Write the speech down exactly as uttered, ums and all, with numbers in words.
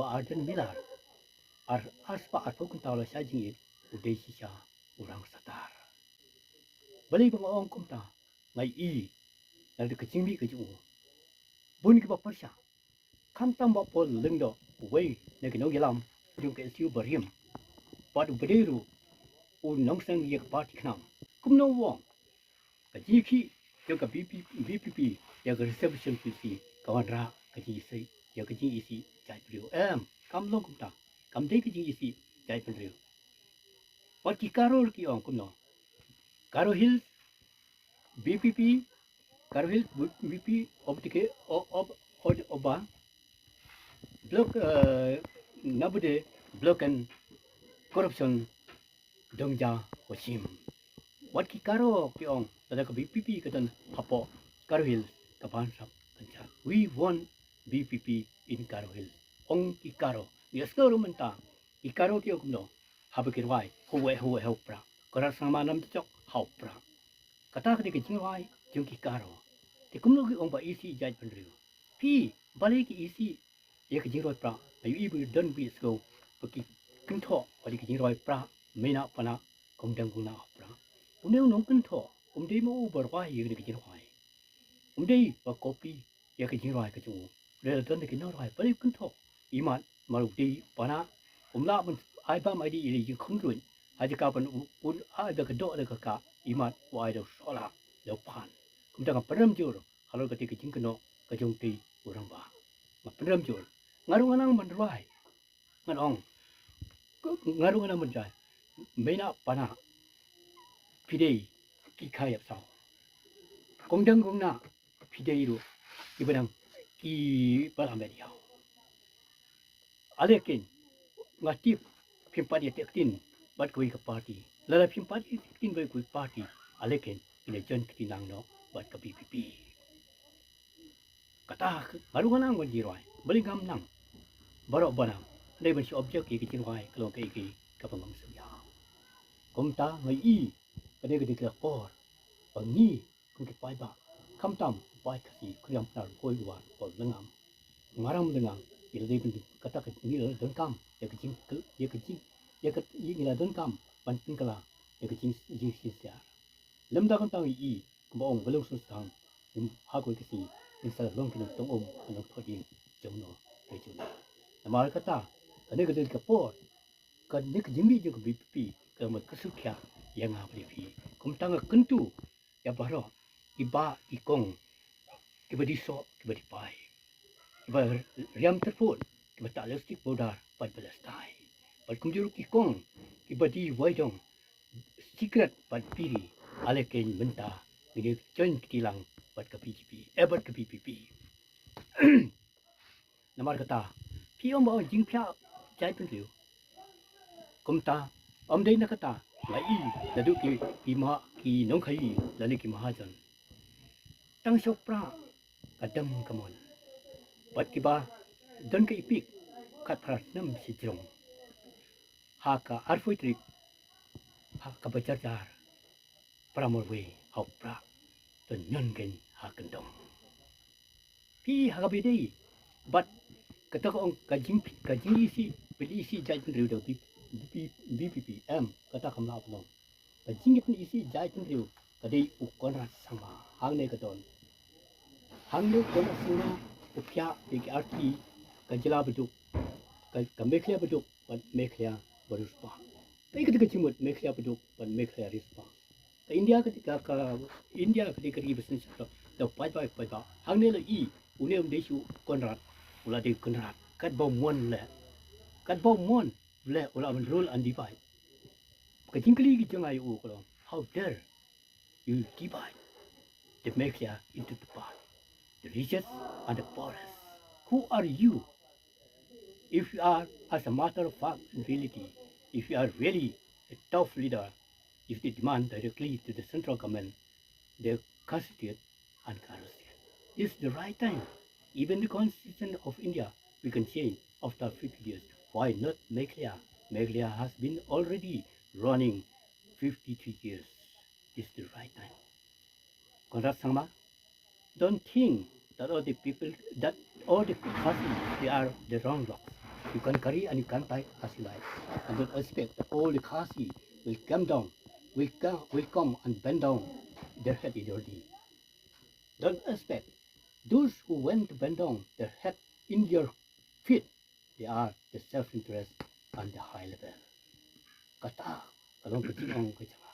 Ardent Miller, ar, arspah arphew kynta u la shah jingit, u dei shisha u rang satar. Balei ba nga ong kumta? Nga ïohi na ka jingmih ka jong u, bun kiba pyrshah, khamtam Bah Paul Lyngdoh, uwei na ki nongïalam jong ka S U barim, bad u ba dei ruh u nongseng ïa ka party KHNAM. Kumno u ong? Ka jingïakhih jong ka VPP, VPP ïa ka reservation policy ka wanrah ka jingïakhih ïa ka jingïakhih jaitbynriew. Em, kam long kumta. Kam dei ka jingïakhih jaitbynriew. Wat ki Garo ki ong kumno? Garo Hills, VPP, Garo Hills, VPP, ob tike, ob, ob, ob, oba, block, eh, nabude, block and corruption, dongja washim. Wat ki Garo ki ong, lada ka VPP ka don hapoh Garo Hills, ka ban sap kan cha. We want VPP in Garo Hills. Ong ki Garo. Ngi sngew ruh mynta, ki Garo ki ong kumno? Haba ki rwai, huwe, huwe, hau pra. Kora sang manam chok, hau pra. Kata ka dei ka jingrwai jong ki Garo. Te kumno ki ong ba isi jaitbynriew? Phi, balei ki isi ïa ka jingrwai pra? Ayu i ba don bi sgo ba ki kynthoh ba dei ka jingrwai pra, mena pana, kong dang kong na pra. Um dei u nongkynthoh, um dei ma u ba rwai ïa ka jingrwai. Um dei ba copy ïa ka jingrwai ka jong u. Re la don da ki nongrwai, balei kynthoh? Imat mar u dei pana, um lah ban ai bam ai di ïa la jingkhynrwit. Ha jaka ban u, un ai da ka doh da ka kah, imat u ai da u sola, da u pan. Kumta nga pynrem jur halor kata ka jingkynnoh ka jong u dei u rangbah. Nga pynrem jur. Nga ruh nga nang ban rwai. Ngan ong, nga ruh nga nang ban rwai. Mena pana, phi dei ki kha ïap saw. Kong dang kong na, phi dei ruh kiba dang kiba la met ïaw. Ale kin, nga tip phim pat ïa teh ktien bad kawei ka party. Lada phim pat ïa teh ktien bad kawei ka party, ale kin, kin ïa join ktien lang noh bad ka VPP. Kata ka, nga ruh nga nang ban jingrwai, balei ngam nang? Baroh ba nang, hynrei ban shu object ïa ka jingrwai ka long kaei kaei kaba ngam sngewsih. Kumta nga ïohi ka dei ka dei ka por ba ngi kum ki paidbah, khamtam u paid Khasi, Khriam, Pnar, Khoi, War, Khor, Lyngngam, Maram, Lyngngam, ngi la dei ban, kata ka ngi la donkam ïa ka jing, ïa ka jing, ïa ka, ïa ngi la donkam ban pynkylla ïa ka jing, jingshisha. Lymda kumta ngi ïohi kumba ong Walung Sungsang, ha kawei ka sngi ngin sa long ki nongtong um, ki nongthoh dieng jong no, jong no. Namar kata, kane ka dei ka por, kane ka jingmih jong ka VPP ka mut ka sukhia ïa nga bad ïa phi. Kumta nga kyntu ïa baroh ki bah ki kong, kiba die soh, kiba die pai, kiba riam tyrpud, kiba tah lipstick powder bad ba la stai. Bad kumjuh ruh ki kong kiba die waidong, cigarette bad biri, ale kin mynta ngin ïa join kti lang bad ka BJP, eh, bad ka VPP. Namar kata, phi ong ba ong jingphiah jaitbynriew. Kumta, ym dei na kata, nga ïohi naduh ki, ki ma, ki nongkhaii lane ki mahajon. Tang sha u Prah ka dem ka mon. Bad kiba don ka ipik khatphra snem shajrong. Ha ka arphew tarik, ha kaba jar jar, Prah Morwei ha u Prah, to ñion kein ha kyndong. Phi ha kaba ïadei bad kata ka ong ka jing, ka jingïaisih, phi la isih jaitbynriew da VPP, VPP, em, kata kam lah ban long. Ka jingïapynisih jaitbynriew ka dei u Conrad Sangma, hangne ka don. Hangne u Conrad Sangma u phiah ïa ki artylli ka jylla baduk, ka, ka Meghalaya baduk bad Meghalaya bariewspah. Kaei kata ka jingmut Meghalaya baduk bad Meghalaya riewspah? Ka India ka, ka, ka India ka dei ka ri ba sngewsih da u paidbah, paidbah. Hangne la i une um dei shuh Conrad, u la dei Conrad. Katba u mon leh, katba u mon leh u la ban rule and divide. Ka jingkylli ka jong nga ïa u ka long, how dare you divide the Meghalaya into two parts, the richest and the poorest? Who are you? If you are, as a matter of fact, in reality, if you are really a tough leader, you should demand directly to the central government the constitute and Garo state. This is the right time. Even the constitution of India, we can change after fifty years. Why not Meghalaya? Meghalaya has been already running fifty-three years. This is the right time. Conrad Sangma, don't think that all the people, that all the Khasi, they are the wrong dogs. You can carry and you can tie as you like. And don't expect that all the Khasi will come down, will come, will come and bend down their head in your knee. Don't expect those who went to bend down their head in your feet, they are the self-interest and the high level. Kata ka long ka jingong ka jong